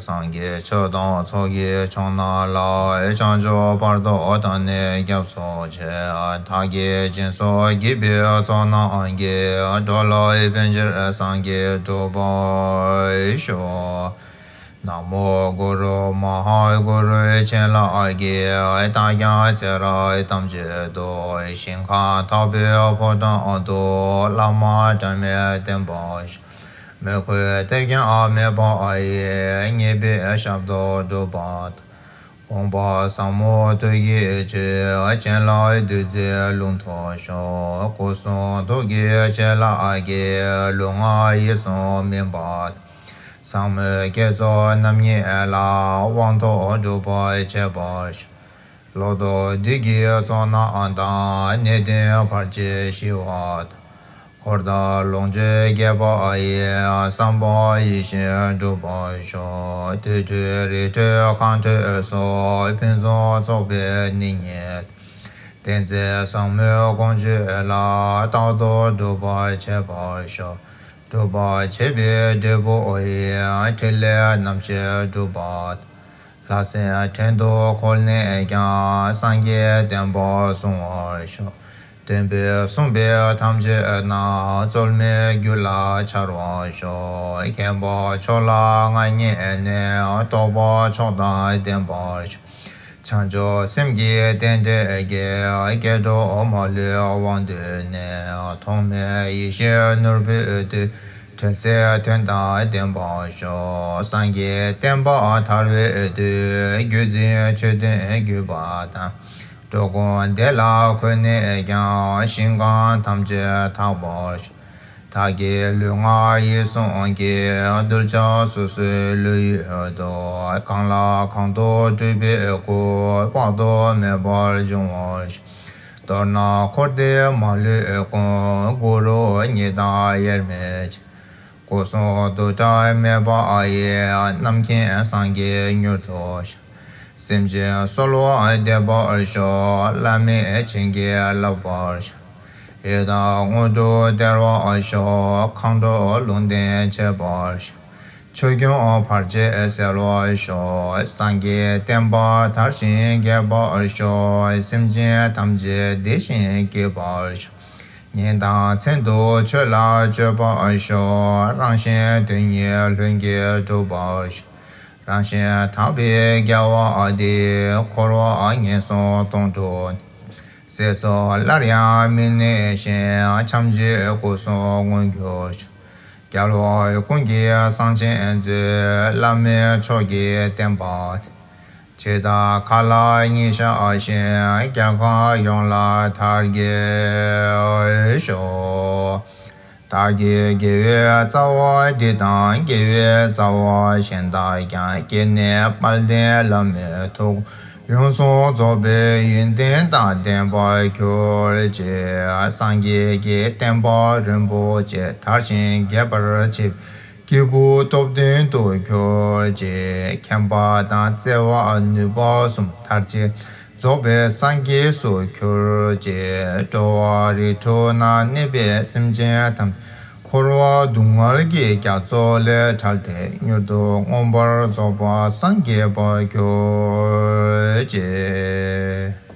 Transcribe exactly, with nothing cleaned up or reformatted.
སངས་རྒྱས་ཆོས་དང་ཚོགས་ཀྱི་མཆོག་རྣམས་ལ། བྱང་ཆུབ་བར་དུ་བདག་ནི་སྐྱབས་སུ་མཆི། བདག་གིས་སྦྱིན་སོགས་བགྱིས་པའི་ཚོགས་རྣམས་ཀྱིས། འགྲོ་ལ་ཕན་ཕྱིར་སངས་རྒྱས་འགྲུབ་པར་ཤོག། ན་མོ་གུ་རུ་མ་ཧཱ་གུ་རུ་ཆེ་ལ་ཨ་ཀྱི། ད་ཀྱང་ཚེ་རབས་ཐམས་ཅད་དུ། ཞིང་ཁམས་དག་པའི་ཕོ་བྲང་དུ། བླ་མ་དྲི་མེད་བསྟེན་པར་ཤོག། མོས་གུས་ཐེག་ཆེན་མེད་པ་ཡི། ཉེས་པའི་ཞབས་ཏོག་སྒྲུབ་པ་དང་། དགོངས་པ་ཟབ་མོ་ཐུགས་ཀྱི་ཆོས། སྤྱན་ལ་བདུད་རྩིའི་ལུང་རྟོགས་ཤོག། སྐུ་གསུང་ཐུགས་ཀྱི་ཆོས་ལ་ཨ་ཀྱི། ལུས་ངག་ཡིད་གསུམ་སྨིན་པ་དང་། ཟབ་མོའི་བསྐྱེད་རྫོགས་རྣམ་གཉིས་ལ། དབང་ཐོབ་གྲུབ་པར་བྱེད་པར་ཤོག། ལོག་རྟོག་བདུད་ཀྱི་ཚོགས་རྣམས་དང་། ནད་གདོན་བར་ཆད་ཞི་བ་དང་། འཁོར་དང་ལོངས་སྤྱོད་རྒྱས་པ་ཡི། བསམ་པ་ཡིད་བཞིན་འགྲུབ་པར་ཤོག། དུར་ཁྲོད་རི་ཁྲོད་གངས་ཁྲོད་སོགས། ཕུན་སུམ་ཚོགས་པའི་གནས་ཉིད་དང་། བསྟན་འཛིན་ཟབ་མོའི་དགོངས་བཅུད་ལ། རྟག་ཏུ་སྒྲུབ་པར་བྱེད་པར་ཤོག། སྒྲུབ་པར་བྱེད་པའི་འབྲས་བུ་ཡི། ཕྲིན་ལས་རྣམ་བཞི་སྒྲུབ་པ་དང་། ལྷ་སྲིན་བྲན་དུ་བཀོལ་ནས་ཀྱང་། སངས་རྒྱས་བསྟན་པ་སྲུང་བར་ཤོག། སྟོན་པས་གསུངས་པའི་ཐམས་ཅད་རྣམས། རྩོལ་མེད་རྒྱུད་ལ་འཆར་བར་ཤོག། མཁྱེན་པ་མཆོག་ལ་མངའ་བརྙེས་ནས། རྟོགས་པ་མཆོག་དང་ལྡན་པར་ཤོག། བྱང་ཆུབ་སེམས་ཀྱི་རྟེན་འབྲེལ་གྱི། སྐྱེ་འགྲོ་མ་ལུས་དབང་སྡུད་ནས། ཐོགས་མེད་ཡེ་ཤེས་ནོར་བུའི་མཐུས། འཕྲལ་སེལ་དོན་དང་ལྡན་པར་ཤོག། སངས་རྒྱས་བསྟན་པ་དར་བའི་དུས། བརྒྱུད་འཛིན་ཆོས་མཐུན་བརྒྱུད་པ་དང་། འགྲོ་ཀུན་བདེ་ལ་འཁོད་ནས་ཀྱང་། ཞིང་ཁམས་ཐམས་ཅད་དག་པར་ཤོག། བདག་གི་ལུས་ངག་ཡིད་གསུམ་གྱི། གདུལ་བྱ་སོ་སོའི་ལྷོ་ཡུལ་དུ། གང་ལ་གང་འདུལ་སྤྲུལ་པའི་སྐུ། དཔག་ཏུ་མེད་པར་འབྱུང་བར་ཤོག། མདོར་ན་འཁོར་འདས་མ་ལུས་ཀུན། གུ་རུ་ཉིད་དང་དབྱེར་མེད་ཅིང་། སྐུ་གསུང་རྡོ་རྗེ་མེད་པ་ཡི། རྣམ་མཁྱེན་སངས་རྒྱས་མྱུར་དུ་ཤོག། སེམས་ཅན་གསོལ་བ་འདེབས་པར་ཤོག། བླ་མས་བྱིན་གྱིས་བརླབ་པར་ཤོག། ཡི་དྭགས་དངོས་གྲུབ་སྟེར་བར་ཤོག། མཁའ་འགྲོ་ལུང་བསྟན་བྱེད་པར་ཤོག། ཆོས་སྐྱོང་བར་ཆད་སེལ་བར་ཤོག། སངས་རྒྱས་བསྟན་པ་དར་ཞིང་རྒྱས་པར་ཤོག། སེམས་ཅན་ཐམས་ཅད་བདེ་ཞིང་སྐྱིད་པར་ཤོག། ཉིན་དང་མཚན་དུ་ཆོས་ལ་སྤྱོད་པར་ཤོག། རང་གཞན་དོན་གཉིས་ལྷུན་གྱིས་གྲུབ་པར་ཤོག། རང་གཞན་དག་པའི་དགེ་བ་འདིས། འཁོར་བ་ངན་སོང་སྟོང་དུ། ཚེ་སྲོག་སླར་ཡང་མི་གནས་ཤིང་། ཐམས་ཅད་སྐུ་གསུང་མངོན་གྱུར་ཤོག། རྒྱལ་བ་ཀུན་གྱི་གསང་ཆེན་མཛོད། བླ་མའི་མཆོག་གི་བསྟན་པ། ཇི་ལྟར་མཁའ་ལ་ཉི་ཤར་བཞིན། རྒྱལ་ཁམས་ཡོངས་ལ་དར་རྒྱས་ཤོག། བདག་གི་དགེ་བའི་རྩ་བ་འདི་དང་། དགེ་བའི་རྩ་བ་གཞན་དག་ཀྱང་། སྐྱེ་གནས་དཔལ་ལྡན་བླ་མའི་ཐུགས། ཡོངས་སུ་རྫོགས་པའི་ཡོན་ཏན་དང་ལྡན་པར་གྱུར་ཅིག། སངས་རྒྱས་ཀྱི་བསྟན་པ་རིན་པོ་ཆེ། དར་ཞིང་རྒྱས་པར་བྱེད། སྐྱེས་བུ་སྟོབས་ལྡན་དུ་གྱུར་ཅིག། མཁྱེན་པ་དང་བརྩེ་བ་ནུས་པ་གསུམ། དར་ཅིག་རྫོགས་པའི་སངས་རྒྱས་སུ་གྱུར་ཅིག། འགྲོ་བ་རིགས་དྲུག་ན་གནས་པའི་སེམས་ཅན་ཐམས། འཁོར་བ་སྡུག་བསྔལ་གྱི་རྒྱ་མཚོ་ལས་བསྒྲལ་ཏེ། མྱུར་དུ་མངོན་པར་རྫོགས་པར་སངས་རྒྱས་པར་གྱུར་ཅིག།